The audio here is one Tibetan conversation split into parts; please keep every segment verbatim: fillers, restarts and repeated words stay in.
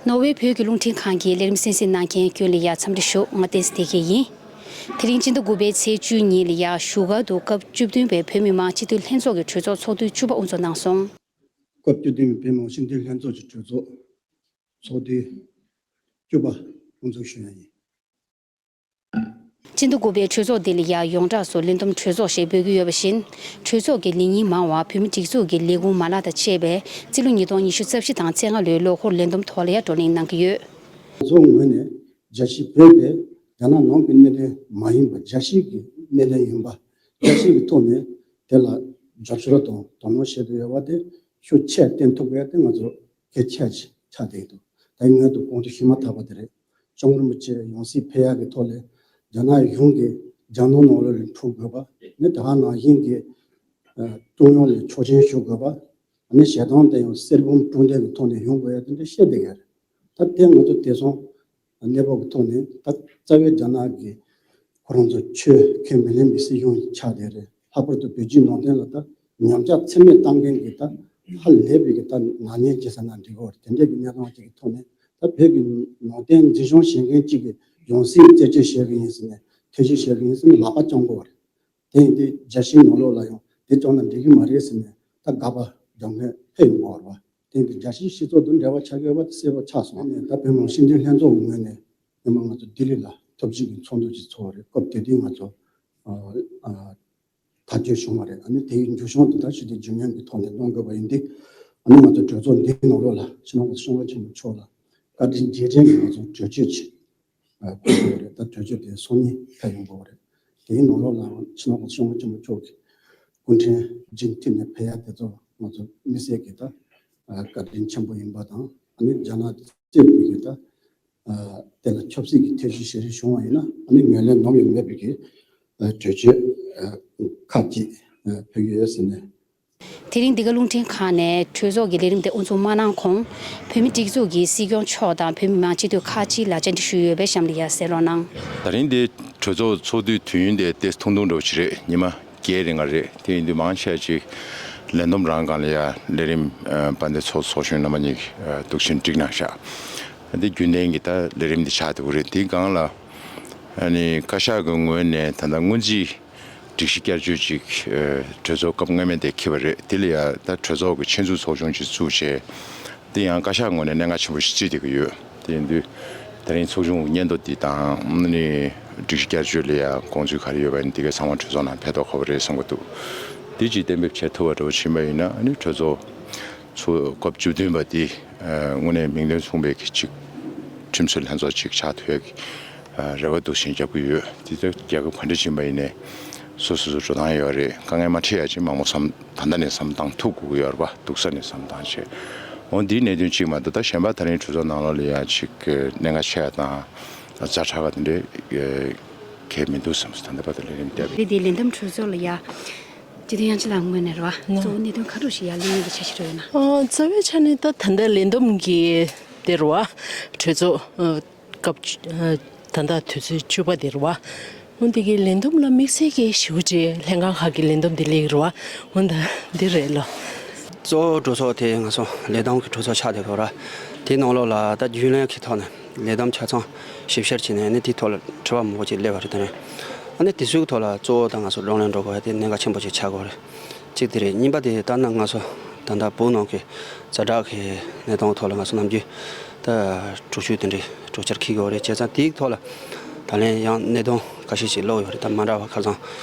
ནོར་ཝེ་བོད་ཀྱི་རླུང་འཕྲིན་ཁང་གི་ལས་རིམ་གསན་གཟིགས་གནང་མཁན་ཁྱོན་ལ་ཡ་འཚམས་འདྲི་ཞུ། ང་བསྟན་འཛིན་བདེ་སྐྱིད་ཡིན། དེ་རིང་སྤྱི་ཟླ་དགུ་པའི་ཚེས་བཅུ་གཉིས་ལ་ཡ་བཞུགས་སྒར་དུ་སྐབས་བཅུ་བདུན་པའི་བོད་མི་མང་སྤྱི་འཐུས་ལྷན་ཚོགས་ཀྱི་གྲོས་ཚོགས་ཚོགས་དུས་བཅུ་པ་དབུ་འཛུགས་གནང་སོང་། སྐབས་བཅུ་བདུན་པའི་བོད་མི་མང་སྤྱི་འཐུས་ལྷན་ཚོགས་ཀྱི་གྲོས་ཚོགས་ཚོགས་དུས་བཅུ་པ་དབུ་འཛུགས་ཞུ་ཡ་ཡིན། སྤྱི་ཟླ་དགུ་པའི་གྲོས་ཚོགས་འདི་ལ་ཡང་ཡོངས་གྲགས་སུ་ལས་བསྡོམས་གྲོས་ཚོགས་ཞེས་འབོད་ཀྱི་ཡོད་པ་བཞིན། གྲོས་ཚོགས་ཀྱི་ལས་ཉིན་མང་བ་བོད་མིའི་སྒྲིག་འཛུགས་ཀྱི་ལས་ཁུངས་མ་ལག་དང་བཅས་པའི་རྩིས་ལོ་ཉིས་སྟོང་ཉི་ཤུ་རྩ་བཞི་དང་རྩ་ལྔ་ལོའི་ལོ་འཁོར་ལས་བསྡོམས་ཐོག་ལ་ཡང་བགྲོ་གླེང་གནང་གི་ཡོད། ང་ཚོའི་ངོས་ནས་རྒྱལ་སྤྱི་བོད་དེ་རྒྱ་ནག་ནང་གི་སྣེ་ལེན་མ་ཡིན་པར་རྒྱལ་སྤྱི་གི་སྣེ་ལེན་ཡིན་པ། རྒྱལ་སྤྱི་གི་ཐོག་ནས་དེ་ལ་རྒྱབ་སྐྱོར་དང་དོ་སྣང་བྱེད་དུ་ཡོད་པ་དེ་ཤུགས་ཆེ་བསྟན་ཐུབ་པ་དེ་ང་ཚོ་གལ་ཆེ་ཆགས་བསྡད་འདུག་ད་ངས་དུ་གོང་དུ་ཞུས་མ་ཐག་པ་དེ་རེད། སྐྱབས་མགོན་རིན་པོ་ཆེ་ཡང་སྲིད་ཕེབས་ཡག་གི་ཐོག་ལས་རྒྱ་ནག་གཞུང་གིས་རྒྱ་ནག་ནང་ལོགས་ལས་འཁྲུག་དགོས་པ། ནི་ད་ག་ནང་བཞིན་གྱི་ཨ་ཀྲུང་དབྱང་ལ་ཆོག་མཆན་ཞུ་དགོས་པ། ནི་ཞེ་སྡང་དེ་ཡང་གསེར་བུམ་དཀྲུག་འདེགས་ཀྱི་ཐོག་ནས་ཡོང་དགོས་ཡ་དེ་འདྲ་བཤད་བསྡད་ཡ་རེད། ད་དེ་ང་ཚོ་དེང་སང་གནས་བབ་ཀྱི་ཐོག་ནས་ད་རྩ་བའི་རྒྱ་ནག་གིས་ཁོ་རང་ཚོ་ཆོས་ཁས་མི་ལེན་པའི་སྲིད་གཞུང་ཆགས་བསྡད་རེད། ལྷག་པར་དུ་བོད་བརྒྱུད་ནང་བསྟན་ལ་ད་ཉམས་ཆག་ཚད་མེད་བཏང་མཁན་གྱི་ད་ཧ་ལས་པའི་གི་ད་ནག་ཉེས་ཅིག་ཟེར་ན་འགྲིག་གི་རེད། དེ་འདྲའི་གི་གནས་སྟངས་ཅིག་གི་ཐོག་ནས་ད་བོད་ཀྱི་ནང་བསྟན་འཛིན་སྐྱོང་བྱེད་མཁན་གཅིག་གིས་ཡང་སྲིད་རྩད་གཅོད་བྱེད་གི་ཡིན་ཟེར་ནས་ཐེ་བྱུས་བྱེད་གི་ཡིན་ཟེར་ནས་ལག་པ་བརྐྱངས་དགོས་པ་རེད། དེ་ཡིན་དུས་རྒྱལ་སྤྱིའི་ནང་ལོགས་ལ་ཡང་དེ་བརྐྱངས་ན་འགྲིག་གི་མ་རེད་ཟེར་ནས་ད་དགག་པ་རྒྱག་མཁན་ཕེབས་ཡོང་གི་ཡོད་རེད་བ། དེ་ཡིན་དུས་རྒྱལ་སྤྱིའི་སྤྱི་ཚོགས་དང་འབྲེལ་བ་ཆགས་ཀྱི་ཡོད་པ་དེ་གསལ་པོ་ཆགས་སོང་། ཨ་ནི་ད་བོད་མི་མང་སྤྱི་འཐུས་ལྷན་ཚོགས་ཀྱི་ངོས་ནས་སྔོན་མ་ང་ཚོ་ལྡི་ལི་ལ་ཐབས་ཇུས་ཀྱི་ཚོགས་འདུ་ཅིག་ཚོགས་པ་རེད། སྐབས་དེ་དུས་ང་ཚོ་ཨ་ཨ་ཐག་གཅོད་བྱུང་བ་རེད། ཨ་ནི་དེའི་མཇུག་སྐྱོང་དུ་ད་ཞུ་དེ་རྒྱུན་ལྡན་གྱི་ཐོག་ནས་གནང་དགོས་པ་ཡིན་དུས། ཨ་ནི་ང་ཚོ་གྲོས་ཚོགས་འདིའི་ནང་ལོགས་ལ་སྤྱི་ནོར་གོང་ས་སྐྱབས་མགོན་ཆེན་པོ་མཆོག་ལ་བཀའ་དྲིན་རྗེས་དྲན་གྱི་ང་ཚོ་གྲོས་ཆོད་ཅིག་ཨ་བསྐུར་དགོས་རེད། ད་གྲོས་ཆོད་དེ་སང་ཉིན་ཕེབས་ཡོང་དགོས་རེད། དེའི་ནང་ལོགས་ལ་སྤྱི་ནོར་གོང་ས་སྐྱབས་མགོན་ཆེན་པོ་མཆོག་གི་སྐུ་ཕྲེང་རྗེས་མཐུད་ནས་ཕེབས་ཡ་དེ་ཚོ་ང་ཚོ་དམིགས་བསལ་གྱི་ད་ཨ་བཀའ་དྲིན་ཆེན་པོ་ཡིན་པ་དང་། ཨ་ནི་རྒྱ་ནག་དེ་གཙོས་པའི་གི་ད་ཨ་དེ་ལ་ཆབ་སྲིད་ཀྱི་ཐེ་བྱུས་བྱེད་རེས་བྱུང་བ་ཡིན་ན། ཨ་ནི་ངོས་ལེན་ནམ་ཡང་མེད་པའི་གི་ཨ་གྲོས་ཆོད་ཨ་ཁག་ཅིག་ཨ་ཕུལ་གྱི་ཡོད་ཟེར་ནས། དེ་རིང་འདི་ག་རླུང་འཕྲིན་ཁང་ནས་གྲོས་ཚོགས་ཀྱི་ལས་རིམ་དེ་དབུ་འཛུགས་མ་གནང་གོང་། བོད་མིའི་སྒྲིག་འཛུགས་ཀྱི་སྲིད་སྐྱོང་མཆོག་དང་བོད་མི་མང་སྤྱི་འཐུས་ཁག་ཅིག་ལ་བཅར་འདྲི་ཞུས་ཡོད་པས་གཤམ་ལ་ཡ་གསན་རོགས་གནང་། ད་རིང་འདི་གྲོས་ཚོགས་ཚོགས་དུས་དུས་ཡུན་དེ་ཏོག་ཙམ་ཐུང་ཐུང་འདྲ་བོ་ཅིག་རེད། ཉི་མ་བརྒྱད་རིང་ང་རེད། དེ་ཡིན་དུས་མང་ཆེ་ཅིག་ལས་བསྡོམས་རང་སྒང་ལ་ཡ་ལས་རིམ་ཨ་དཔལ་ལྡན་ཚོགས་གཙོ་ཚོགས་གཞོན་རྣམ་པ་གཉིས་ཀྱིས་ཨ་འདུག་སེ་འགྲིག་གནང་ཤག་འདི་རྒྱུན་ལྡན་གྱི་ད་ལས་རིམ་འདི་ཆགས་འདུག་རེད། དེའི་སྒང་ལ་ཨ་ནི་བཀའ་ཤག་གི་ངོས་ནས་ད་ལྟ་སྔོན་རྩིས་སྒྲིག་གཞི་བསྐྱར་བཅོས་ཅིག་ཨ་གྲོས་ཚོགས་སྐབས་སྔ་མའི་དེ་འཁེལ་བ་རེད། དེ་ལ་ཡ་ད་གྲོས་ཚོགས་ཀྱི་ཆེད་འཛུགས་ཚོགས་ཆུང་ཅིག་བཙུགས་བྱས། དེ་ཡང་བཀའ་ཤག་ངོས་ནས་གནད་འགག་ཆེན་པོ་ཞིག་བརྩིས་བསྡད་ཀྱི་ཡོད། དེ་ཡིན་དུས་ད་རིང་ཚོགས་ཆུང་གི་སྙན་ཐོ་འདི་དང་ཨ་ནི་སྒྲིག་གཞི་བསྐྱར་བཅོས་ལ་ཡ་དགོངས་ཚུལ་ག་རེ་ཡོད་པ་ཡིན་འདི་གའི་ཚང་མ་གྲོས་ཚོགས་ནང་ཕེབས་ཐུབ་ཁག་པོ་རེད་བསམ་གྱི་འདུག་འདི་ཅིག་གཏན་འབེབས་བྱེད་ཐུབ་པ་འདྲ་བོ་ཕྱིན་པ་ཡིན་ན། ཨ་ནི་གྲོས་ཚོགས་ཚོ་སྐབས་བཅུ་བདུན་པ་འདི་ཨ་དངོས་གནས་མིང་དོན་མཚུངས་པའི་གི་ཅིག་ཁྲིམས་སྲོལ་ལྷན་ཚོགས་ཅིག་ཆགས་ཐུབ་ཡ་གི་ཨ་རེ་བ་འདུག་སེ་རྒྱབ་ཀྱི་ཡོད། དེ་ལྟར་རྒྱལ་ཁབ་ག་འདྲ་ཕྱིན་པ་ཡིན་ནའི་སོ་སོ་སོ་འགྲོ་སྟངས་ཡོད་རེད། དཀའ་ངལ་མ་འཕྲད་ཡ་ཅིག་མང་པོ་བསམ། ད་ལྟ་ནས་བསམ་བཏང་ཐུབ་དགོས་ཀྱི་ཡོད་རེད་པ། སྡུག་ས་ནས་བསམ་བཏང་བྱས། འོ་འདིའི་གནད་དོན་གཅིག་མ་གཏོགས་ད་གཞན་པ་ད་རིང་གྲོས་ཚོགས་ནང་ལོགས་ལ་ཡ་ཅིག་གནད་འགག་ཆེ་ཡ་དང་ཛ་དྲག་ག་དེ་འདྲའི་གལ་མི་འདུག་བསམ་སོང་། ད་ལྟ་བར་དུ་ལས་རིམ་བལྟས་པ་ཡིན། དེ་དེ་ལས་བསྡོམས་གྲོས་ཚོགས་ལ་ཡ་སྤྱི་འཐུས་དབྱངས་ཅན་ལགས་ངོས་ནས་རེད་པ། གཙོ་བོ་གནད་དོན་ག་རེ་ཞིག་ཡ་གླེང་ཡས་ཀྱི་འཆར་གཞི་རེད་ཡོད་ན། ཨ་རྩ་བའི་ཆ་ནས་ད་ད་ལྟ་ལས་བསྡོམས་ཀྱི་དེ་རེད་པ། གྲོས་ཚོགས་ཨ་སྐབས་ཨ་ད་ལྟ་དུས་ཚོད་བཅུ་པ་དེ་རེད་པ། འོ་འདི་གའི་ལས་བསྡོམས་ལ་དམིགས་བསལ་གྱི་ཞེ་པོ་ཅིག་ལྷན་ཁང་ཁག་གི་ལས་བསྡོམས་དེ་སླེབས་ཀྱི་རེད་པ། འོ་ད་འདི་རེད་ལོ། གཙོ་བོ་གྲོས་ཚོགས་དེ་ང་ཚོ་ལས་བསྡོམས་ཀྱི་གྲོས་ཚོགས་ཆགས་བསྡད་ཡོད་རེད། དེའི་ནང་ལོགས་ལ་ད་རྒྱུན་ལས་ཀྱི་ཐོག་ནས་ལས་བསྡོམས་ཆ་ཚང་ཞིབ་བཤེར་བྱས་ནས་ནི་དེའི་ཐོག་ལ་དྲི་བ་མང་པོ་ཅིག་སླེབས་པ་རེད། ད་ནི་ཨ་ནི་དེ་ཚོའི་ཐོག་ལ་གཙོ་བོ་ད་ང་ཚོ་གདོང་ལེན་འགྲོ་དགོས་ཡ་དེ་གནད་འགག་ཆེན་པོ་ཅིག་ཆགས་ཀྱི་ཡོད་རེད། གཅིག་དེ་རེད། གཉིས་པ་དེ་ད་ནི་ང་ཚོ་ད་ལྟ་བོད་ནང་གི་ཛ་དྲག་གི་གནས་སྟངས་ཐོག་ལ་ང་ཚོ་ནམ་རྒྱུན་ད་འགྲུལ་བཞུད་དེ་འདྲའི་གྲོས་འཆར་འཁྱེར་གྱི་ཡོད་རེད། བྱས་ཙང་དེའི་ཐོག་ལ་ད་ལན་ཡང་གནད་དོན་ཁ་ཤས་ཤིག་ལོག་ཡོད་རེད། ད་མ་འདྲ་བ་ཁ་སང་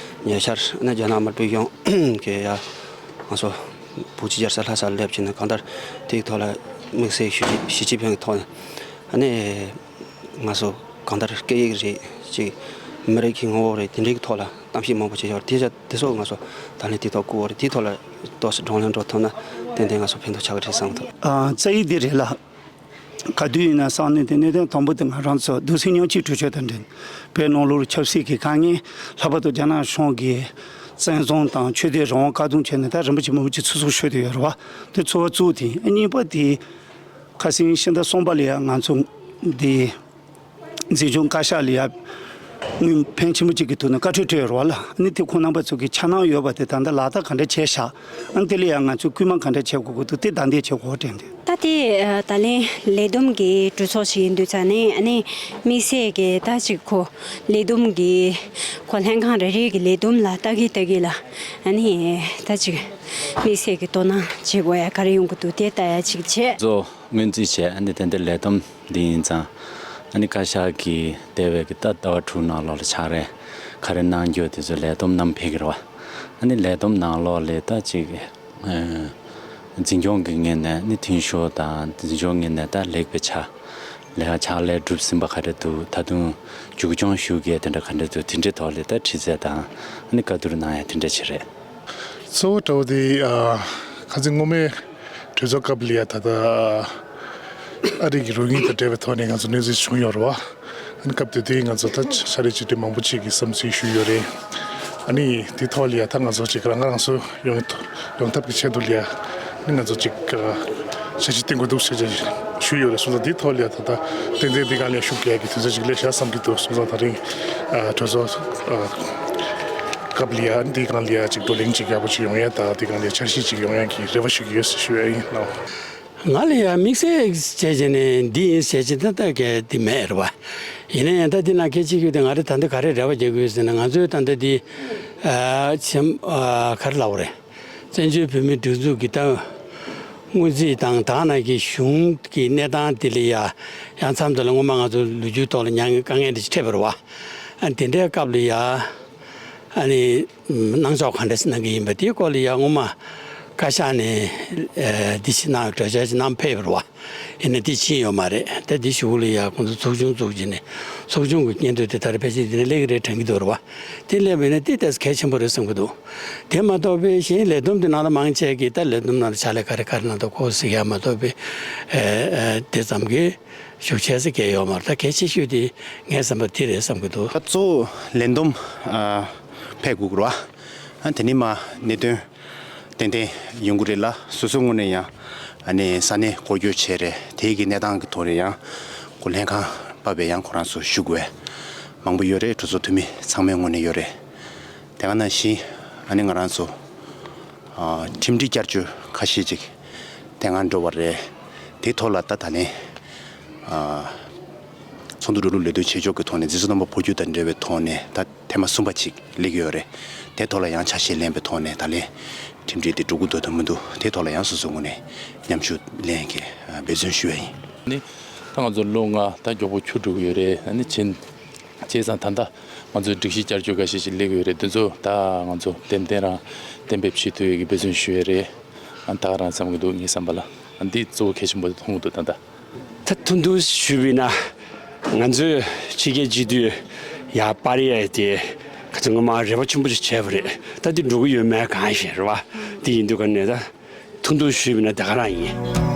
ཉེ་ཆར་ནི་རྒྱ་ནག་དམར་པོའི་གཞུང་གིས་ཡ་ང་ཚོ་བོད་ཀྱི་རྒྱལ་ས་ལྷ་སར་སླེབས་བྱས་ནས་གང་ལྟར་དེའི་ཐོག་ལ་དམིགས་བསལ་ཞི་ཅིན་ཞི་ཅིན་ཕིང་གི་ཐོག་ནས་ཨ་ནི་ང་ཚོ་གང་ལྟར་སྐད་ཡིག་རེད་ཅིག་མི་རིགས་ཀྱི་ངོ་བོ་རེད། དེ་འདྲའི་ཐོག་ལ་གཏམ་བཤད་མང་པོ་བྱས་ཡོད་རེད། དེ་ཚོ་དེ་ཚོ་ང་ཚོ་ད་ལན་དེ་ཐོག་བསྐུར་བ་རེད། དེའི་ཐོག་ལ་ཏོག་ཙམ་གདོང་ལེན་འགྲོ་ཐུབ་ན་ཏན་ཏན་ང་ཚོ་ཕན་ཐོགས་ཆགས་ཀྱི་རེད་བསམ་གྱི་འདུག་ཨ་རྩ་ཡིག་འདི་རེད་ལ། ག་དུས་ཡིན་ན་བསམ་ནས་དེ་གནད་དོན་དང་པོ་དེ་ང་རང་ཚོ་སྡོད་སའི་ཉམས་ཞིབ་གྲོས་ཆོད་དང་འབྲེལ་བོད་ནང་ལོགས་ཆབ་སྲིད་ཀྱི་དཀའ་ངལ། ལྷག་པར་དུ་རྒྱ་ནག་གཞུང་གིས་བཙན་བཟུང་དང་ཆོས་དད་རང་དབང་བཀག་སྡོམ་བྱས་ནས་ད་རིམ་པ་ཇི་མ་ཇི་བཞིན་ཚུད་ཚུད་ཤོད་དེ་ཡོད་རེད་བ། དེ་གཙོ་བོ་གཙོ་བོ་དེ་ཡིན། གཉིས་པ་དེ་ཁ་སང་ཕྱི་ཟླ་གསུམ་པ་ལ་ཡང་ང་ཚོ་འདི་འཛིན་སྐྱོང་བཀའ་ཤག་ལ་ཡང་དངོས་ཕན་ཆེན་པོ་གཅིག་གི་ཐོག་ནས་བཀའ་འཁྲོལ་སྤྲད་ཡོད་རེད་བ་ལ། ཨ་ནི་དེ་ཁོང་རྣམ་པ་ཚོ་གི་འཆར་སྣང་ཡོད་པ་དེ་ད་ལྟ་ལག་བསྟར་ག་འདྲ་བྱས་ཤག་ཨ་ནི་དེ་ལ་ཡང་ང་ཚོས་སྐུལ་མ་ག་འདྲ་བྱེད་དགོས་ཀྱི་འདུག་དེ་བརྡ་འདེད་བྱེད་དགོས་དྲན་ཏེ། ད་ དེ་ད་ལན་ལས་བསྡོམས་ཀྱི་གྲོས་ཚོགས་ཤིག་ཡིན་དུས་ཙང་ནས་ཨ་ནི་དམིགས་བསལ་གྱི་ད་ཅིག་ཁོ་ལས་བསྡོམས་ཀྱི་ཁོ་ལྷན་ཁང་རེ་རེ་གི་ལས་བསྡོམས་ལ་ལྟ་གི་ལྟ་གི་ལ་ཨ་ནི་ད་ཅིག་དམིགས་བསལ་གྱི་དོ་སྣང་བྱེད་དགོས་ཡ་ག་རེ་ཡོང་གི་འདུག་དེ་ལྟ་ཡ་ཅིག་བྱས། གཙོ་སྔོན་རྩིས་བྱས་ཨ་ནི་དེ་འདྲ་ལས་བསྡོམས་འདི་ཡིན་ཙང་ཨ་ནི་བཀའ་ཤག་གི་འདས་པའི་གི་ད་ཟླ་བ་དྲུག་ནང་ལོགས་ལ་ཕྱག་རེས་ག་རེ་གནང་རྒྱུ་དེ་ཚོ་ལས་བསྡོམས་བསྣམས་ཕེབས་ཀྱི་རེད་བ། ཨ་ནི་ལས་བསྡོམས་ནང་ལོགས་ལ་ད་ཅིག་འཛིན་སྐྱོང་གི་ངོས་ནས་ནི་མཐུན་ཤོས་དང་འཛིན་སྐྱོང་ངོས་ནས་ད་ལེགས་པའི་ཆ་ལས་ཕྱག་ལས་གྲུབ་ཟིན་པ་ག་འདྲ་འདུག་ད་དུང་མཇུག་སྐྱོང་ཞུ་གི་དེ་འདྲ་ག་འདྲ་འདུག་དེ་འདྲའི་ཐོག་ལ་ད་དྲི་རྩད་དང་ནི་བཀའ་བསྡུར་གནང་ཡ་དེ་འདྲ་ཅིག་རེད། གཙོ་བོ་འདྲ་བོ་དེ་ཁ་སང་སྔོན་མའི་གྲོས་ཚོགས་སྐབས་ལ་ཡ་ད་ལྟ་ཨ་རི་གི་རོགས་དངུལ་དང་འབྲེལ་བའི་ཐོག་ནས་ང་ཚོ་གནོད་འཚེ་བྱུང་ཡོད་རེད་བ། ཨ་ནི་སྐབས་དེ་དུས་ང་ཚོ་ད་ཕྱག་ལས་བྱེད་མཁན་མང་པོ་ཅིག་གིས་བསམ་ཚུལ་ཞུས་ཡོད་རེད། ཨ་ནི་དེ་ཐོག་ལ་ཡ་ད་ང་ཚོ་ཅིག་རང་ང་རང་སོ་ཡོང་ཡོང་ཐབས་ཀྱི་ཆེད་དུ་ལ་ཡ་ཨ་ནི་ང་ཚོ་ཅིག་འཆར་གཞི་བཏིང་དགོས་འདུག་ཟེར་ཞུས་ཡོད་རེད་སོང་ཙང་། དེ་ཐོག་ལ་ཡ་ད་ད་ཏན་ཏན་འདི་གང་ལ་ཡ་ཤུགས་རྒྱག་གི་དུས་ཚོད་ཅིག་སླེབས་ཤག་བསམ་གྱི་འདུག་སོང་ཙང་། ད་རིང་གྲོས་ཚོགས་སྐབས་ལ་ཡ་འདི་གང་ལ་ཡ་ཅིག་བགྲོ་གླེང་ཅིག་ཡག་པོ་ཅིག་ཡོང་ཡ་ད་འདི་གང་ལ་ཡ་འཆར་གཞི་ཅིག་ཡོང་ཡ་གི་རེ་བ་ཞུ་གི་ཡོད་ཟེར་ཞུ་ཡ་ཡིན། ང་ལ་ཡང་དམིགས་བསལ་བྱས་བྱས་ནས་འདི་ཡིན་ཟེར་བྱས་ད་ལྟ་གས་འདི་མེད་རེད་བ། ཡིན་ན་ཡང་ད་འདི་ནང་གལ་ཆེ་ཤོས་དེ་ང་རེ་ད་ལྟ་ག་རེ་རེ་བ་རྒྱག་གི་ཡོད་ཟེར་ན། ང་ཚོའི་ད་ལྟ་འདི་ཨ་ཆེམ་ཨ་ག་རེ་ལབ་དགོས་རེད། བཙན་བྱོལ་བོད་མིའི་སྒྲིག་འཛུགས་ཀྱི་ད་སྔོན་རྩིས་དང་ད་ནང་གི་གཞུང་གི་གནས་སྟངས་དེ་ལ་ཡ་ཡང་མཚམས་དེ་ལ་སྔོན་མ་ང་ཚོ་ལོ་རྒྱུས་ཐོག་ལ་མྱངས་དཀའ་ངལ་འདི་འཕྲད་པ་རེད་བ། ཨ་དེ་འདྲའི་སྐབས་ལ་ཡ་ཨ་ནི། གནང་ཕྱོགས་ག་འདྲ་ཞིག་གནང་གི་ཡིན་པ་དེའི་སྐོར་ལ་ཡ་སྔོན་མ་བཀའ་ཤག་ནས་ཨ་འདི་ཞིག་གནང་གྲོས་འཆར་ཞིག་གནང་ཕེབས་པ་རེད་བ། ཡིན་ན་འདི་ཕྱིན་ཡོད་མ་རེད། ད་འདི་གཞུག་ལ་ཡ་ཁོང་ཚོ་ཚོགས་ཆུང་བཙུགས་བྱས་ནས་ཚོགས་ཆུང་གི་སྙན་ཐོ་དེ་ད་རེས་ཕལ་ཆེར་འདི་ནས་སླེབས་ཀྱི་རེད་དྲན་གྱི་འདུག་རེད་བ། དེ་སླེབས་པ་ཡིན་ན་དེ་ཏོག་ཙམ་གལ་ཆེན་པོ་རེད་བསམ་གྱི་འདུག་དེ་མ་གཏོགས་པའི་གཞན་ལས་བསྡོམས་དེ་ནང་ལ་མང་ཆེ་གིས་ད་ལས་བསྡོམས་ནང་ལ་ཕྱག་ལས་ག་རེ་ག་རེ་གནང་འདུག་ཁོ་གཟིགས་ཡ་མ་གཏོགས་པའི་ཨ་ཨ་དེ་ཙམ་གྱིས། ཤུགས་ཆེ་ས་གལ་ཡོད་མ་རེད། ད་གལ་ཆེ་ཤོས་དེ་ངའི་བསམ་པ་དེ་རེད་བསམ་གྱི་འདུག་ད་གཙོ་བོ་ལས་བསྡོམས་ཨ་ཕེབས་དགོས་ཀྱི་རེད་བ། ཨ་དེ་ནས་མར་གནད་དོན་ཏན་ཏན་ཡོང་གི་རེད་ལ། སོ་སོའི་ངོས་ནས་ཡང་ཨ་ནི་ས་གནས་སྐོར་སྐྱོད་བྱས་རེད། དེའི་གི་གནས་སྟངས་ཀྱི་ཐོག་ནས་ཡང་ཁོ་ལྷན་ཁང་བབས་པའི་ཡང་ཁོ་རང་ཚོ་ཞུ་དགོས་མང་པོ་ཡོད་རེད། གྲོས་ཚོགས་འཐུས་མི་ཚང་མའི་ངོས་ནས་ཡོད་རེད། དེ་ག་ནང་བཞིན་ཨ་ནི་ང་རང་ཚོ་ཨ་ཁྲིམས་སྒྲིག་བསྐྱར་བཅོས་ཁ་ཤས་ཅིག་དེ་སྔ་འགྲོ་བ་རེད། དེ་ཐོག་ལ་ད་ད་ལན་ཨ་ཚོགས་འདུ་འགྲོ་ལུགས་ལས་དོན་བྱེད་ཕྱོགས་ཀྱི་ཐོག་ནས་འཛིན་གྲྭ་རྣམ་པ་འཕོ་འགྱུར་དང་འབྲེལ་བའི་ཐོག་ནས་ད་ཐེངས་མ་གསུམ་པ་ཅིག་སླེབས་ཀྱི་ཡོད་རེད། དེ་ཐོག་ལ་ཡང་ཆ་ཤས་ལེན་པའི་ཐོག་ནས་ད་ལན་ཁྲིམས་སྒྲིག་དེ་འགྲོ་གི་འདུག་དང་མི་འདུག་དེ་ཐོག་ལ་ཡང་སོ་སོའི་ངོས་ནས་མཉམ་ཞུགས་ལེན་གྱི་འབད་བརྩོན་ཞུ་བ་ཡིན། ནི་ད་ང་ཚོ་ལོ་ལྔ་ད་མགྱོགས་པོ་འཁྱོལ་འགྲོ་གི་ཡོད་རེད། ཨ་ནི་ཕྱིན་བྱས་ཙང་ད་ལྟ་ང་ཚོའི་སྒྲིག་གཞི་བསྐྱར་བཅོས་འགའ་ཤས་ཤིག་སླེབས་ཀྱི་ཡོད་རེད། དེ་ཚོ་ད་ང་ཚོ་ཏན་ཏན་རང་གཏན་འབེབས་བྱེད་ཐུབ་ཡས་ཀྱི་འབད་བརྩོན་ཞུ་ཡས་རེད། ཨ་ད་ག་རང་བསམ་གྱི་འདུག་ངའི་བསམ་པ་ལ། ཨ་འདི་གཙོ་བོ་གལ་ཆེན་པོ་མཐོང་གི་འདུག་ད་ལྟ། ད་ཐུང་ཐུང་ཞུས་པ་ཡིན་ན། ང་ཚོས་ཕྱི་རྒྱལ་སྤྱི་འཐུས་ཡར་སྤར་ཡས་དེ་ཁ་ཚ་ངོ་མ་རེ་བ་ཆེན་པོ་ཞིག་བྱས་པ་རེད། ད་འདི་འགྲོ་གི་ཡོད་མེད་གང་ཤེས་རེད་བ། འདི་ཡིན་དུས་ག་ནས་ད་ཐུང་ཐུང་ཞུས་པ་ཡིན་ན་ད་ག་རང་ཡིན།